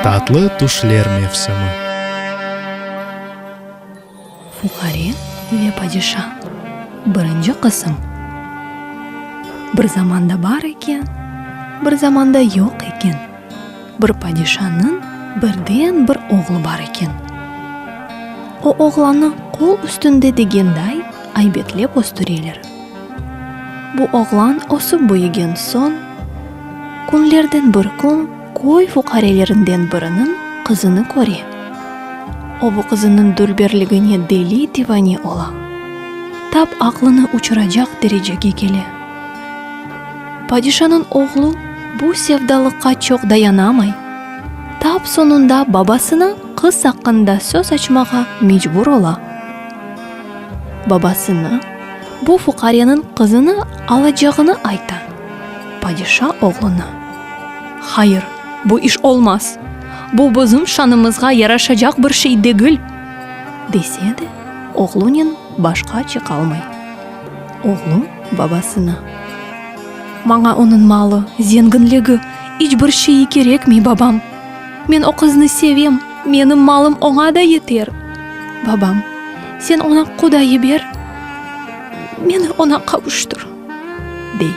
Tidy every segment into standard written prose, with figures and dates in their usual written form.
Tatlı tüşler mevsimi. Fuqare ve padişa. Birinci qısım. Bir zamanda bar eken, bir zamanda yoq eken, bir padişanıñ birden-bir oğlu bar eken. O oğlannı qol üstünde degenday aybetlep östüreler. Bu oğlan ösip büyügen soñ, künlerden bir kün köy fuqarelerinden biriniñ qızını köre. O bu qızınıñ dülberligine deli-divane ola. Tap aqlını uçuracaq derecege kele. Padişanıñ oğlu bu sevdalıqqa çoq dayanamay, tap soñunda babasına qız aqqında söz açmağa mecbur ola. Babasına bu fuqareniñ qızını alacağını ayta. Padişa oğluna, Hayır, bu iş olmaz, bu bizim şanımızğa yaraşacaq bir şey degil, dese de, oğlunen başqa çıqalmay. Oğlu babasına, Maña onıñ malı, zenginligi, iç bir şeyi kerekmey, babam. Men o qıznı sevem, menim malım oña da yeter. Babam, sen oña quda yiber, meni oña qavuştır, dey.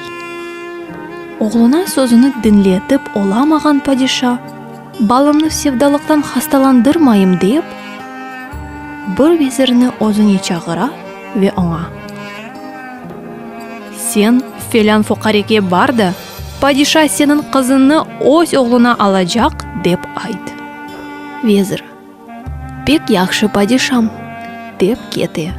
Oğluna sözüni diñletip olamağan padişa, balamnı sevdalıqtan hastalandırmayım dep, bir vezirni özüne çağıra ve oña. Sen felân fuqarege bar da, Padişa seniñ qızıñnı öz oğluna alacaq, dep ayt. Vezir, Pek yahşı, padişam, dep kete.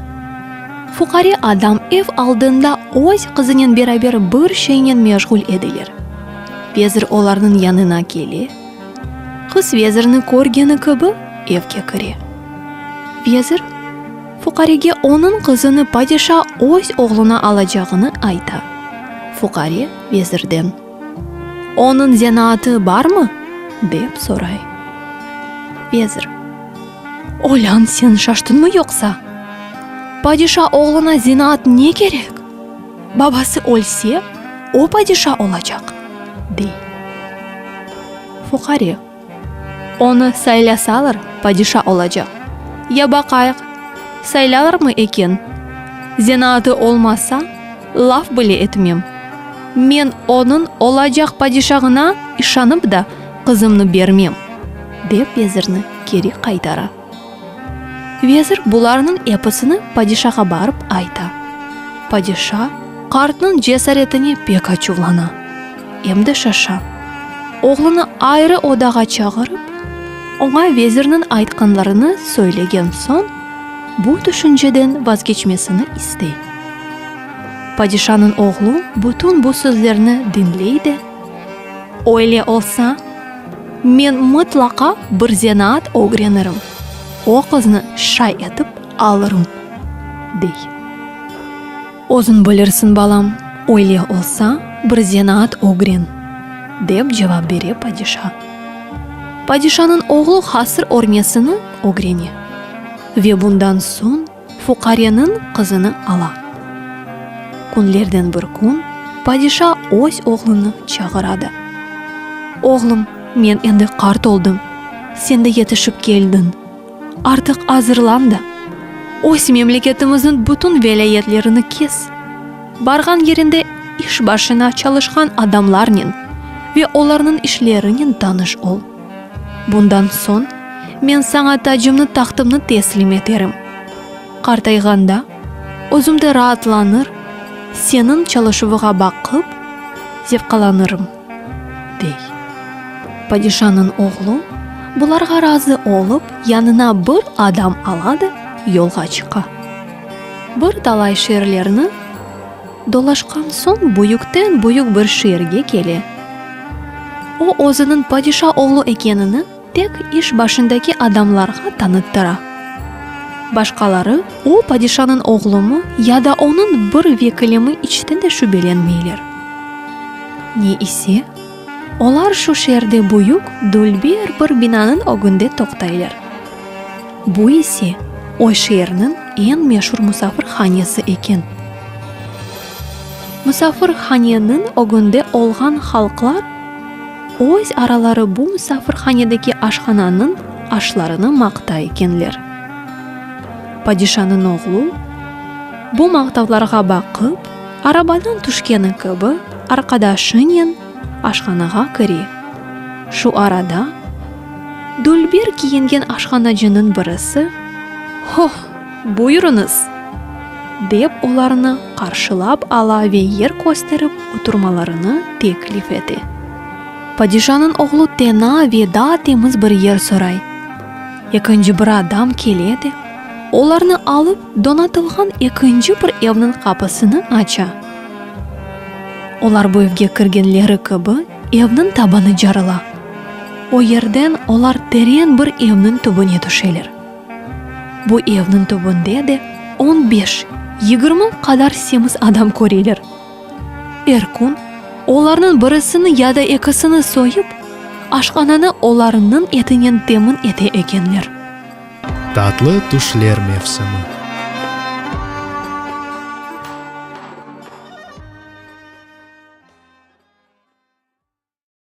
Fuqare adam ev aldında öz qızınen beraber bir şeynen meşğul ediler. Vezir olarnıñ yanına kele. Qız vezirni körgeni kibi, evge kire. Vezir, fuqarege onıñ qızını padişa öz oğluna alacağını ayta. Fuqare vezirden, Onıñ zenaatı barmı? dep soray. Vezir, Olân, sen şaştıñmı yoqsa? Padişa oğluna zenaat ne kerek? Babası ölse, o padişa olacaq, dey. Fuqare, Onı saylasalar, padişa olacaq. Ya baqayıq, saylarlarmı eken? Zenaatı olmasa, laf bile etmem. Men onıñ olacaq padişağına işanıp da qızımnı bermem, dep vezirni keri qaytara. Vezir bularnıñ episini padişağa barıp ayta. Padişa qartnıñ cesaretine pek açuvlana, em de şaşa. Oğlunı ayrı odağa çağırıp, oña vezirniñ aytqanlarını söylegen soñ, bu tüşünceden vazgeçmesini istey. Padişanıñ oğlu bütün bu sözlerni diñley de, Öyle olsa, men mıtlaqa bir zenaat ögrenirim, o qıznı şay etip alırım, dey. Özüñ bilirsiñ, balam, öyle olsa, bir zenaat ögren, dep cevap bere padişa. Padişanıñ oğlu hasır örmesini ögrene ve bundan soñ fuqareniñ qızını ala. Künlerden bir kün padişa öz oğlunı çağıra da, Oğlum, men endi qart oldım, sen de yetişip keldiñ. Artıq azırlan da, öz memleketimizniñ bütün vilâyetlerini kez. Barğan yerinde iş başına çalışqan adamlarnen ve olarnıñ işlerinen tanış ol. Bundan soñ men saña tacımnı-tahtımnı teslim eterim. Qartayğanda özüm de raatlanır, seniñ çalışuvığa baqıp, zevqalanırım, dey. Padişanıñ oğlu bularğa razı olıp, yanına bir adam ala da, yolğa çıqa. Bir talay şeerlerni dolaşqan soñ büyükten-büyük bir şeerge kele. O özüniñ padişa oğlu ekenini tek iş başındaki adamlarğa tanıttıra. Başqaları o padişanıñ oğlumı ya da onıñ bir vekilimi içten de şübelenmeyler. Ne ise, olar şu şeerde büyük, dülber bir binanıñ ögünde toqtaylar. Bu ise o şeerniñ eñ meşur musafirhanesi eken. Musafirhaneniñ ögünde olğan halqlar. Öz araları bu musafirhanedeki aşhananıñ aşlarını maqtay ekenler. Padişanıñ oğlu bu maqtavlarğa baqıp, arabadan tüşkeni kibi, arqadaşınen aşhanağa kire. Şu arada dülber kiyingen aşhanacınıñ birisi, Hoh, buyurıñız! Dep olarnı qarşılap ala ve yer kösterip oturmalarını teklif ete. Padişanıñ oğlu tena ve daa temiz bir yer soray. Ekinci bir adam kele de, olarnı alıp donatılğan ekinci bir evniñ qapısını aça. Olar bu evge kirgenleri kibi, evniñ tabanı carıla. O yerden olar teren bir evniñ tübüne tüşeler. Bu evniñ tübünde de on beş, 20 qadar semiz adam köreler. Er kün olarnıñ birisini ya da ekisini soyıp, aşhananı olarnıñ etinen temin ete ekenler. Tatlı tüşler mevsimi.